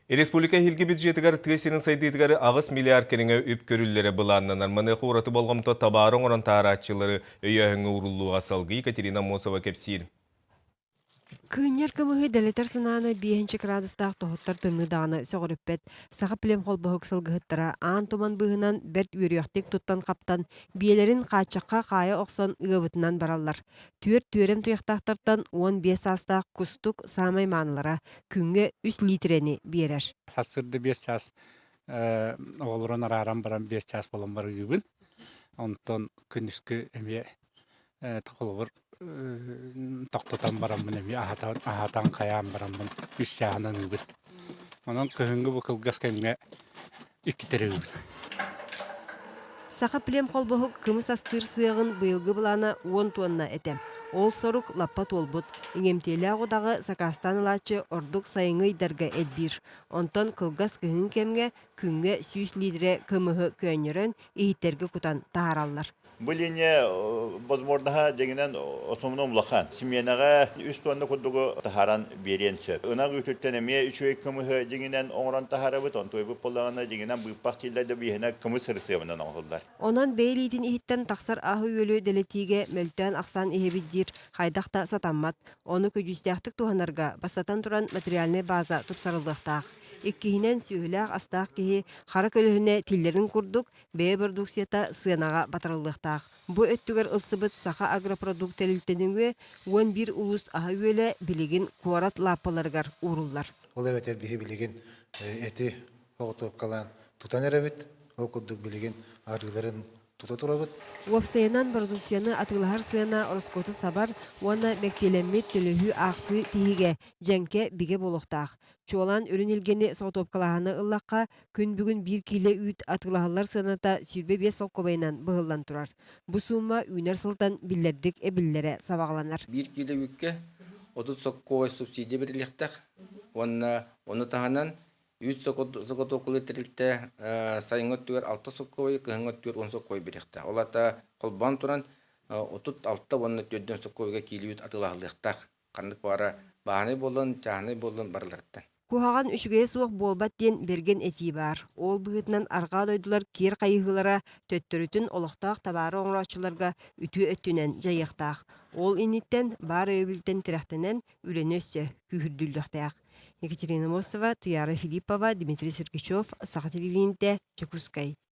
Республика эһиилги бюджетыгар тыа сирин сайдыытыгар 8 миллиард кэриҥэ үп көрүллэрэ былааннанар. Маныаха ураты болҕомто табаары оҥорон таһаарааччылары өйөөһүҥҥэ ууруллуоҕа, салгыы Екатерина Аммосова кэпсиир. Кыынньар кымыһы дэлэтэр санааны биэһинчэ кыраадыстаах тоһуттар тымныы даҕаны сөҕүрүппэт. Саха племхолбоһук сылгыһыттара аан туман быыһынан бэрт үөрүйэхтик туттан-хаптан, биэлэрин хааччахха хаайа охсон ыабытынан бараллар. Түөрт түөрэм туйахтаахтартан 15 саастаах Кустук саамай маанылара, күҥҥэ үс лиитирэни биэрэр. Сарсыарда 5 чаас оҕолорун арааран баран 5 чаас буолан барыыбын. Онтон күнүскү эмиэ холобур тохтотон бараммын эмиэ аһатан, аһатан хайаан бараммын үс чааһынан ыыбын. Онон кыһыҥҥы бу кылгас кэмҥэ иккитэ эрэ ыыбын. Саха племхолбоһук кымыс астыыр сыаҕын быйылгы былаана 10 туонна этэ. Ол сорук лаппа туолбут. Иҥэмтиэлээх удаҕы сакаастаан ылааччы ордук сайыҥҥы ыйдарга элбиир. Онтон кылгас кыһын кэмҥэ күҥҥэ 100 литрэ кымыһы көөнньөрөн, иһиттэргэ кутан таһаараллар. Бу линия возможноһа дьиҥинэн основном улахан. Симиэнэҕэ үс туонна курдугу таһааран биэриэн сөп. Ынах үүтүттэн эмиэ үчүгэй кымыһы дьиҥинэн оҥорон таһаарабыт. Онтуойбут буоллаҕына дьиҥинэн быыппах дииллэр да бииһинэ кымыс ырысыабынан оҥоһуллар. Онон бэйэ илиитин иһиттэн тахсар аһы-үөлү дэлэтиигэ мөлтөөн ахсаан иһэбит диир хайдах да сатаммат. Ону көдьүүстээхтик туһанарга, бастатан туран, материальнай база тупсарыллыахтаах. Иккиһинэн, сүөһүлээх-астаах киһи хара көлөһүнэ тиллэрин курдук, бэйэ бородууксуйата сыанаҕа батарыллыахтаах. Бу өттүгэр ылсыбыт Саха агропродукт тэрилтэ нөҥүө 11 улуус аһа-үөлэ билигин куорат лааппыларыгар ууруллар. Ол эбэтэр биһи билигин эти соҕотуопкалаан тутан эрэбит. Ол курдук билигин арыыларын тута турабыт. Уопсайынан, бородууксуйаны атыылаһар сыана ороскуоту сабар уонна мэктиэлэммит төлөһүү аахсыы тиһигэ дьэҥкэ бигэ буолуохтаах. Чуолаан үрүн илгэни соҕотуопкалааһыны ыллахха, күн бүгүн биир киилэ үүт атыылаһыллар сыаната 25 солкуобайынан быһыллан турар. Бу суумма үүнэр сылтан биллэрдик эбиллэрэ сабаҕаланар. Биир киилэ үүккэ 30 солкуобай субсидия бэриллиэхтээх уонна ону таһынан үүт заготовкалыыр тэрилтэ сайыҥҥы өттүгэр 6 солкуобайы, кыһыҥҥы өттүгэр 10 солкуобай биэриэхтээх. Ол аата холбоон туран 36 уонна 4 солкуобайга киилэ үүт атыылаһыллыахтаах. Ханнык баҕара бааһынай буоллун, чааһынай буоллун барыларыттан. Куһаҕан үчүгэйэ суох буолбат диэн бэргэн этии баар. Ол быһыытынан арҕаа дойдулар киэр хайыһыылара төттөрүтүн олохтоох табаары оҥорооччуларга үтүө өттүнэн дьайыахтаах. Ол инниттэн баар өйөбүлтэн тирэхтэнэн үлэни өссө күүһүрдүллүөхтээх. Екатерина Мостова, Туяра Филиппова, Дмитрий Сергучев, Саха телевидениетэ, Дьокуускай.